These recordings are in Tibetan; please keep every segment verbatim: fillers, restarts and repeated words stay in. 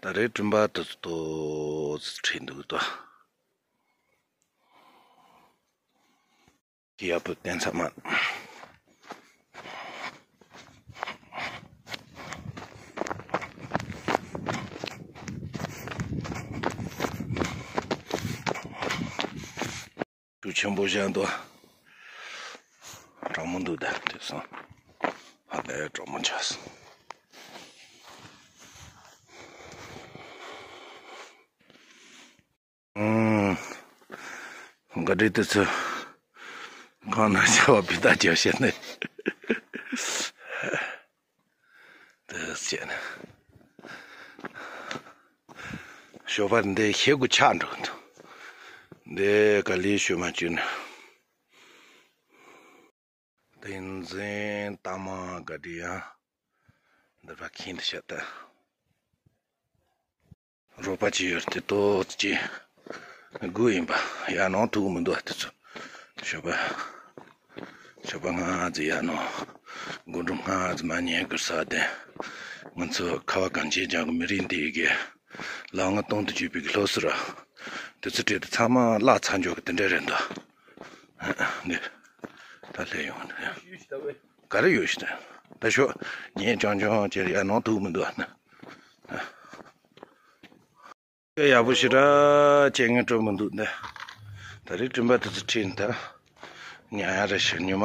ད་རེས་སྤྲིན་པ་དེ་ཚོ་ཏོག་ཙམ་ཁྲིད་འདུག་ཏོ། ཡག་པོ་བསྟན་ཚར་མ། ཆུ་ཆེན་པོ་བཞག་འདུག་གྲང་མོ་འདུག་ད་དེ་སོང་། ཧ་ལས་གྲང་མོ་ཆགས་སོང་། ཨང་། ག་འདྲས་དེ་ཚོ། གང་ན་བྱ་བ་བི་ད་རྒྱབ་བཤད་ནས། དེ་བྱས་ན། ཞོགས་པ་འདི་ཞེ་དགུ་ཆགས་འགྲོ་འདུག་འདི་ག་ལེ་ཞུ་མ་བཅུག་ན། ཏིང་འཛིན་ལྟ་མ་ག་འདྲ་ཡང་འདི་པ་ཁྱིན་དུ་བཤད་ད། རོགས་པ་ཅི་ཡོད་དེ་ཏོག་ཙམ་ཅིག་དགོས་ཡིན་པ། ཡར་ནང་ཐུག་མི་འདུག་དེ་ཚོ། ཞོགས་པ། ཞོགས་པ་སྔ་ཙམ་ཡར་ནང་། དགོང་དྲོ་སྔ་ཙམ་མ་ཉལ་དགོས་ས་དེ། ང་ཚོ་ཁ་བ་གངས་ཅན་ལྗོངས་ཀྱི་མི་རིགས་འདི་གི་ལག་ང་སྟོང་དུ་བཅུག་པའི་གི་སློབ་གསོ་ར། དེ་ཚོ་སྤྲད་དེ་ཚང་མ་བརླག་ཚར་འཇོག་གི་དེ་འདྲ་རེད་འདུག་འདི། ད་སླེབས་ཡོང་ནས། ག་རེ་ཡོད་ཤི་ད། ད་ཤོག་ངས་ཅང་ཅང་ཅེར་ཡར་ནང་ཐུག་མི་འདུག་ཨ་ན། ཡག་པོ་ཞེ་དྲག་བྱེད་ངེས་སྤྲོ་མི་འདུག་འདི། ད་རེས་སྤྲིན་པ་དེ་ཚོ་ཁྲིད་ད། ཉ་ཡ་རེ་ཞིག་ཉི་མ།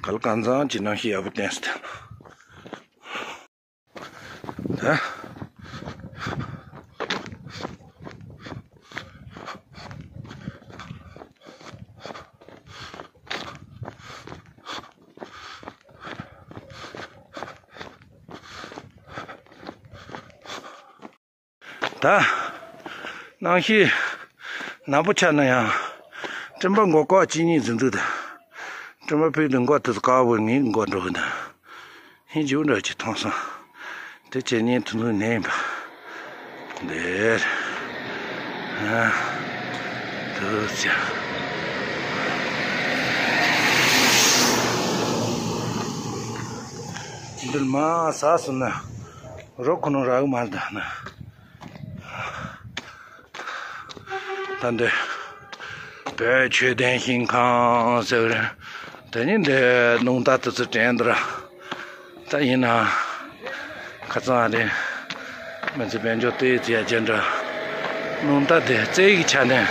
གལ་གང་ཚང་གི་ནང་བཞིན་ཡག་པོ་བསྟན་སི་ད། ད། ད། ནང་ཤི། ནག་པོ་ཆགས་ན་ཡང་། སྤྲིན་པ་མགོ་ཀོག་གཅིག་གཉིས་ཟིན་འདུག་ད། སྤྲིན་པ་ཕུད་དུ་མགོ་དེ་ཚོ་དཀར་བོ་ངའི་མགོ་འགྲོ་གི་འདུག་ཧིན་ཇིའུ་འདྲ་ཅིག་མཐོང་སོང་། དེ་བྱས་ཉིན་དུ་ནུ་ནས་ཡིན་པ། འདིར། ཨ། དུ་ཅ། འདིར་མ་ཟ་སོང་ན། རོ་ཁོ་ནོ་རག་མ་ད་ན། ད་འདི། བོད་ཆོས་ལྡན་ཞིང་ཁམས་ཟེར་བ་རེད། དེ་ནི་འདི་རླུང་རྟ་དེ་ཚོ་དྲན་འདུག་ར། ད་ཡིན་ན། ཁ་ཚང་རེད། མི་ཚེ་དཔལ་འབྱོར་ལྟོས་ཚེ་ཡ་ཅན་འདྲ། རླུང་རྟ་དེ་རྩེ་ཡི་ཆ་ནས།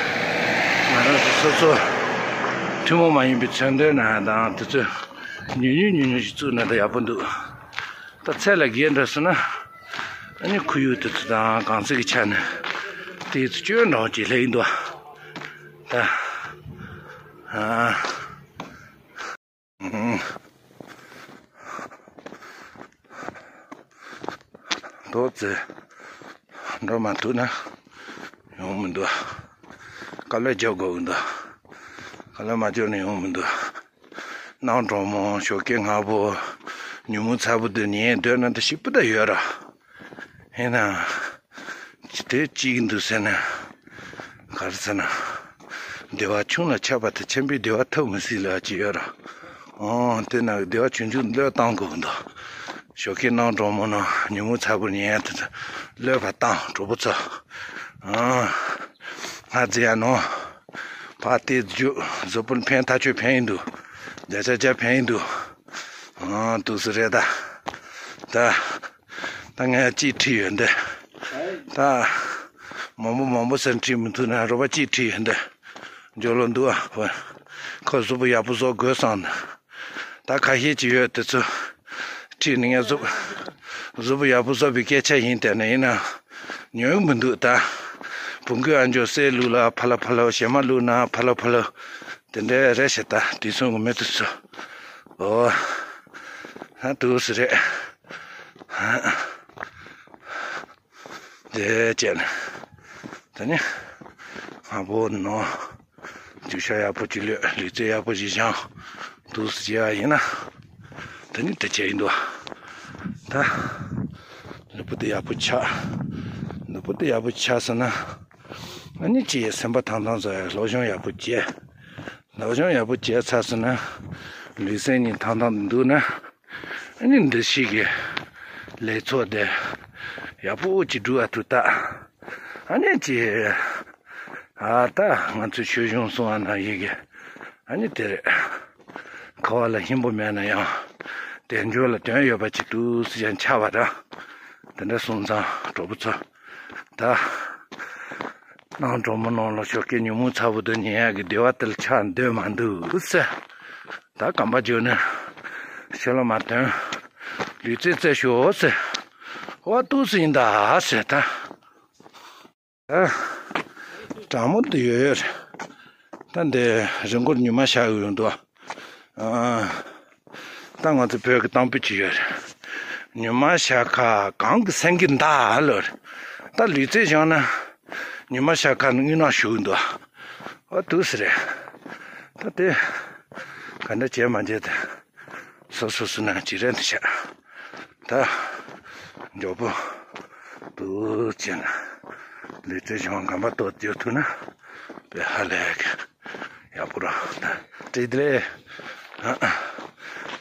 ང་རང་ཚོ་སོ་སོ། ཐུན་མོང་མ་ཡིན་པའི་མཚོན་དོན་ན་དང་དེ་ཚོ། ཉུང་ཉུང་ཉུང་ཉུང་ཞིག་བཙུགས་ན་ད་ཡག་པོ་འདུག་ད་ཚད་ལ་བརྒལ་འགྲོ་སོང་ན། ཨ་ནི་ཁོར་ཡུག་དེ་ཚོ་དང་གངས་རྩེ་གི་ཆ་ནས་དེ་ཚོ་སྐྱོན་འདྲ་བོ་ཅིག་སླེབས་ཡིན་འདུག་ད། ཨ། ཨུམ། ཏོག་ཙེ་འགྲོ་མ་ཐུབ་ན་ཡོང་མི་འདུག་དཀའ་ལས་རྒྱག་དགོས་ཀྱི་འདུག་དཀའ་ལས་མ་རྒྱག་ན་ཡོང་མི་འདུག་གནམ་གྲང་མོ་ཞོགས་ཀས་སྔ་པོ། ཉིན་མོ་ཚ་པོ་དེ་ཉལ་སྡོད་ན་ད་ཞིག་པོ་ད་ཡོད་ར། ཡིན་ན། དེ་གཅིག་འདུག་ཟེར་ན། ག་རེ་ཟེར་ན། བདེ་བ་ཆུང་ལ་ཆགས་པ་དེ་ཆེན་པོའི་བདེ་བ་ཐོབ་མི་སྲིད་ལ་ཅི་ཡོད་ར། ཨོ་དེ་ན་བདེ་བ་ཆུང་ཆུང་བློས་བཏང་དགོས་ཀྱི་འདུག་ཞོགས་ཀས་གནམ་གྲང་མོ་ན་ཉིན་མོ་ཚ་པོ་ཉལ་དེ་ཚོ་བློས་ཕར་བཏང་གྲོགས་པོ་ཚོ། ཨ། ང་རྫི་ཡ་ནོ། ཕར་ལྟས་རྒྱུ་གཟུགས་པོ་ཕན་ཐག་ཆོད་ཕན་ཡིན་འདུག་བརྒྱ་ཆ་བརྒྱ་ཕན་ཡིན་འདུག་ཨ་འདུག་སེ་རེད་ད། ད། ད་ངས་གཅིག་ཁྲིད་ཡོད་འདི། ད། མང་པོ་མང་པོ་ཟེར་ཁྲིད་མི་ཐུབ་ན་རོགས་པ་གཅིག་ཁྲིད་ཡོད་འདི། འཇོ་ལོ་འདུག་ཨ། ཁོ་གཟུགས་པོ་ཡག་པོ་བཟོ་དགོས་བསམ་ན། ད་ཁ་ཤས་ཅིག་ཡོད་དེ་ཚོ། ཁྲིད་ནས་ངས་གཟུགས། གཟུགས་པོ་ཡག་པོ་བཟོ་བའི་སྐད་ཆ་ཡིན་དེ་ནས་ཡིན་ན། ཉོ་གི་མི་འདུག་ད། བོང་གུ་ཨ་འཇོ་གསེར་བླུགས་ལ་ཕ་ལ་ཕ་ལ་ཞེ་མ་བླུགས་ན་ཕ་ལ་ཕ་ལ། དེ་འདྲ་རེད་ཤག་ད་དེང་སང་གི་མི་དེ་ཚོ། ཨོ། ཧ་འདུག་སེ་རེད། ཧ། དེ་བྱས་ན། ད་ནི། སྔ་པོ་ནོ། རྒྱུ་ཆ་ཡག་པོ་ཅིག་ལོས་ལུས་རྩལ་ཡག་པོ་ཞིག་སྦྱངས། འདུག་སེ་བྱས་པ་ཡིན་ན། ད་ནི་དེ་བྱས་ཡིན་འདུག་ད། ལུས་པོ་དེ་ཡག་པོ་ཆགས། ལུས་པོ་དེ་ཡག་པོ་ཆགས་སོང་ན། ཨ་ནི་ཅི་ཡི་སེམས་པ་ཐང་ཐང་བཟོ་ཡ་སློབ་སྦྱོང་ཡག་པོ་བྱས། སློབ་སྦྱོང་ཡག་པོ་བྱས་ཚར་སོང་ན། ལུས་སེམས་གཉིས་ཐང་ཐང་དུ་འདུག་ན། ཨ་ནི་འདི་ཞིག་གི། ལེགས་ཚོགས་དེ་ཡག་པོ་ཅིག་སྒྲུབ་པ་ཐུབ་ད། ཨ་ནི་ཅི། ཨ་ད་ང་ཚོས་ཆོས་གཞུང་གསུང་བ་ན་ཡི་གེ། ཨ་ནི་དེ་རེད། ཁ་བ་ལ་སྙིང་པོ་མེད་ན་ཡང་། དལ་འབྱོར་ལ་དོན་ཡོད་པ་ཅིག་འདུག་ཟེར་ཡང་ཆགས་པ་འདྲ། དེ་འདྲ་སོང་ཙང་གྲོགས་པོ་ཚོ། ད། ནང་གྲོགས་མོ་ནང་ལ་ཞོགས་ཀས་ཉུང་མུ་ཚ་བོ་དུ་ཉལ་ཡག་གི་བདེ་བ་དེ་ལ་ཆགས་འདོད་མ་འདུག་ཟེར། ད་གམ་པ་བརྗོད་ནས་ཤོ་ལོ་མ་ཐོན། ལུས་རྩལ་རྩེ་ཤོག་ཟེར། ཨོ་ཏུ་སུ་ཡིན་ད་ཟེར་ད། ད་གྲང་མོ་དུ་ཡོད་ཡོད་རེད། ད་འདི་རི་མགོར་ཉི་མ་ཤར་ཡོང་འདུག་ཨ། ད་ང་ཚོ་བོད་ཀྱི་གཏམ་དཔེ་ཅིག་ཡོད་རེད། ཉི་མ་ཤར་ཁ་གངས་ཀྱི་སེང་གེ་འདའ་ལོར། ད་ལུས་རྩལ་སྦྱངས་ན་ཉི་མ་ཤར་ཁ་ནས་དངུལ་ནག་ཞུ་གི་འདུག་ཨ་དུས་སུ་རེད། ད་དེ་ག་འདྲ་བྱས་མ་བྱས་དེ་སོ་སོ་སོ་ནང་ཅི་རེད་འདི་བྱ། ད་མགྱོགས་པོ་དུ་ཅན་ལུས་རྩལ་སྦྱོང་གམ་པ་ཏོ་བསྒྱུར་ཐུབ་ན་དཔེ་ཧ་ལས་ཀི་ཡག་པོ་རོ། ད་བྲིས་དེ་ལས་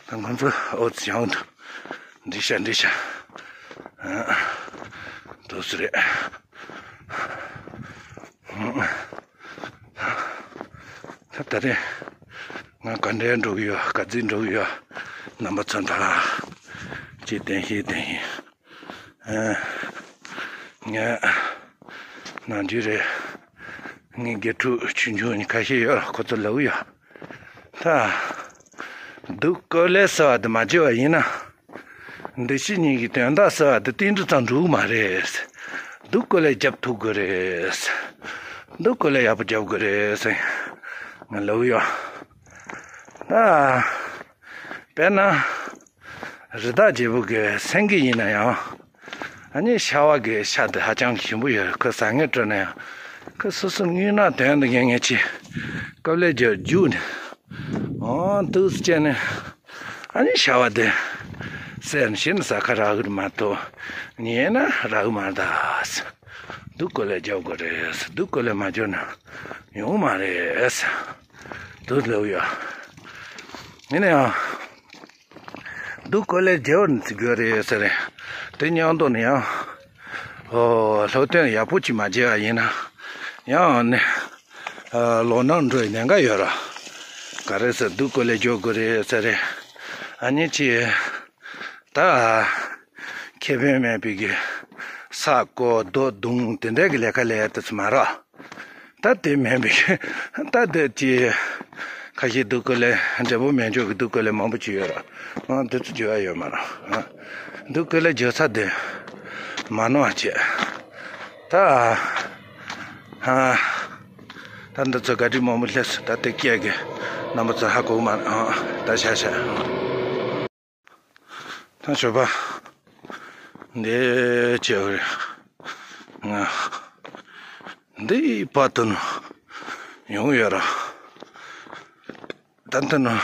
ད་ཁོང་ཚོ་ཨོ་ཙི་ཡང་འདུག་འདྲི་ཤ་འདྲི་ཤ་དུ་སུ་རེད། ད་ད་རེས་ང་ག་འདྲའི་འགྲོ་གི་ཡོད་ག་ཚོད་འགྲོ་གི་ཡོད། རྣམ་པ་ཚོ་ད་ཅི་བསྟན་ཤེས་བསྟན་ཤེས། ཨ། ངས་ནམ་རྒྱུན་རེད། ངའི་དགེ་ཕྲུག་ཆུང་ཆུང་ཁ་ཤས་ཡོད་ཁོ་ཚོ་ལབ་ཡོད། ད། སྡུག་ཀོ་ལེ་ཟེར་བ་དེ་མ་བརྗེད་པ་ཡིན་ན། འདི་ཕྱི་གཉིས་ཀྱི་དོན་དག་ཟེར་བ་དེ་ཏིལ་འབྲུ་ཙམ་འགྲུབ་མ་རེད། སྡུག་ཀོ་ལེ་རྒྱབ་ཐུབ་དགོས་རེད། སྡུག་ཀོ་ལེ་ཡག་པོ་རྒྱབ་དགོས་རེད་ཟེར། ང་ལབ་ཡོད། ད། དཔེར་ན། རི་དྭགས་རྒྱལ་པོ་གི་སེང་གེ་ཡིན་ན་ཡང་། ཨ་ནི་ཤ་བ་གི་ཤ་དེ་ཧ་ཅང་གི་ཞིམ་པོ་ཡོད་རེད་ཁོ་ཟ་ངེས་སྤྲོ་ན་ཡང་། ཁོ་སོ་སོ་དངུལ་ནག་དོན་དུ་ངེས་ངེས་ཆེ། སྐབས་ལས་རྒྱབ་རྒྱུག་ནས། ཨོ་དུས་སུ་བཅད་ནས། ཨ་ནི་ཤ་བ་དེ། བསད་ནས་ཤི་ན་ཟ་ཁ་རག་གི་མ་གཏོགས། ཉལ་ན་རག་གི་མ་རེད་ད། སྡུག་ཀོ་ལེ་རྒྱབ་དགོས་རེད། སྡུག་ཀོ་ལེ་མ་རྒྱབ་ན་ཡོང་མ་རེད། དུ་ལབ་ཡོད། ཡིན་ན་ཡང་། སྡུག་ཀོ་ལེ་རྒྱབ་ནས་དགོས་རེད་ཟེར། དེ་མཉམ་དུ་ནས་ཡང་། ཨོ་སློབ་སྟོན་ཡག་པོ་ཅིག་མ་བྱས་པ་ཡིན་ན། ཡང་ནི། ཨ་ལོ་ནང་འགྲོ་བའི་ཉེན་ཁ་ཡོད་ར། ག་རེ་ཟེར་སྡུག་ཀོ་ལེ་རྒྱབ་དགོས་རེད་ཟེར། ཨ་ནི་ཅི། ད། ཁེ་ཕན་མེད་པའི་གི། ས་རྐོ་རྡོ་རྡུང་དེ་འདྲའི་གི་ལས་ཀ་ལས་ཡ་དེ་ཚོ་མ་རེད། ད་དེ་མིན་པའི་ད་དེ་དེ་ཁ་ཤས་སྡུག་ཀོ་ལེ་འབྲས་བུ་མེད་འཇོག་གི་སྡུག་ཀོ་ལེ་མང་པོ་ཅིག་ཡོད་ར། ཨང་དེ་ཚོ་བརྗོད་ཡ་ཡོད་མ་རེད། ཨང་སྡུག་ཀོ་ལེ་བརྗོད་ཚ་དེ་མ་ནོར་བ་བྱེད། ད་ཨ་ད་འདི་ཚོ་ག་དྲི་མང་པོ་སླེབས་སོང་ད་དེ་སྐད་གི་རྣམ་པ་ཚོ་ཧ་གོ་མ་རེད། ཨང་ད་ཤ་ཤ། ད་ཞོགས་པ། འདི་ཅི་ཡོད་རེད། ང་། འདི་ཡི་བར་དུ་ནི་ཡོང་ཡོད་ར། ད་ལྟ་ནི།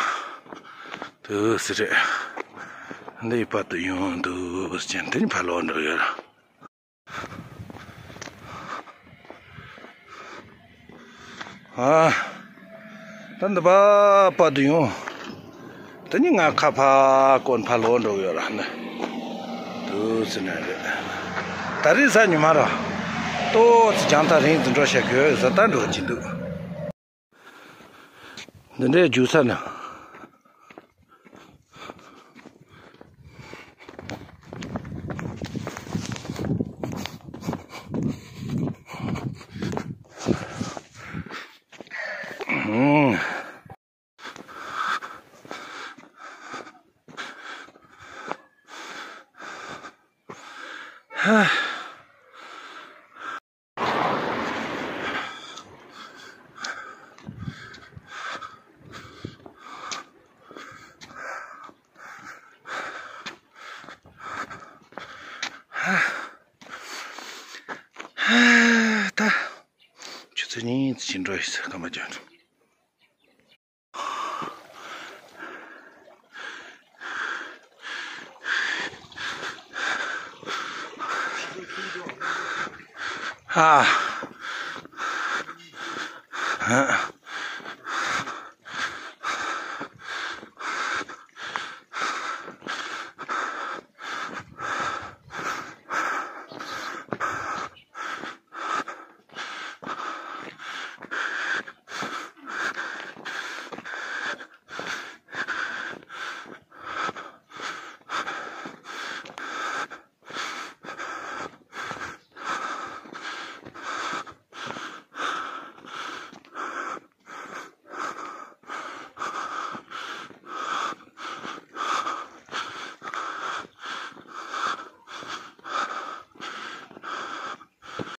དུ་སི་རེད། འདི་ཡི་བར་དུ་ཡོང་འདུག་ཅན་དེ་ནི་ཕར་ལོག་འགྲོ་ཡོད་ར། ཨ། ད་འདི་པ་པ་དུ་ཡོང་། དེ་ནི་ང་ཁ་ཕ་ཀོན་ཕ་ལོ་འགྲོ་ཡོད་ར་ནི། དུ་ཙི་ནས་རེད། ད་རེས་ས་ཉི་མ་ར། ཏོ་ཙི་ཅང་ད་རིང་ཙི་འགྲོ་ཤ་གི་ཟ་ད་འགྲོ་གི་འདུག་འདི་འདྲའི་རྒྱུག་ས་ན། ད། ཆུ་ཚོད་གཉིས་ཙམ་ཕྱིན་འགྲོ་ཡི་ས་སྐར་མ་བརྒྱབ་འགྲོ། ཨ། ཨ།